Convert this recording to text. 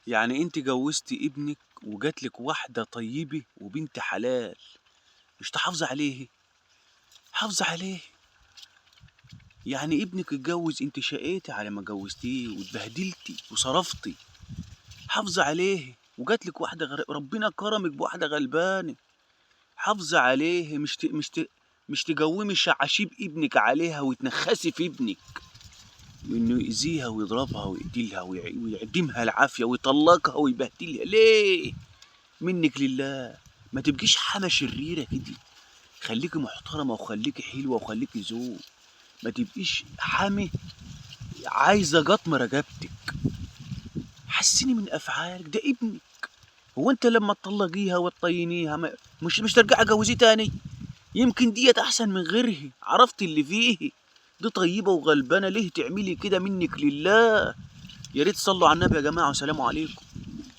يعني انت جوزتي ابنك وجاتلك واحدة طيبة وبنت حلال، مش تحافظي عليه؟ حافظي عليه. يعني ابنك اتجوز، انت شقيتي على ما جوزتيه واتبهدلتي وصرفتي، حافظي عليه. وجاتلك واحدة ربنا كرمك بواحدة غلبانة، حافظي عليه. مش تجومي شعاشيب ابنك عليها وتنخسي في ابنك وانه يأذيها ويضربها ويقتلها ويعدمها العافية ويطلقها ويبهدلها. ليه؟ منك لله. ما تبقيش حما شريرة كده، خليكي محترمة وخليكي حلوة وخليكي ذوق، ما تبقيش حامي عايزة قطم رقبتك. حسني من افعالك، ده ابنك. هو انت لما تطلقيها وتطينيها مش ترجعي جوزيه تاني؟ يمكن ديت احسن من غيرها، عرفت اللي فيه، دي طيبة وغلبانة، ليه تعملي كده؟ منك لله. يا ريت تصلوا على النبي يا جماعة، وسلام عليكم.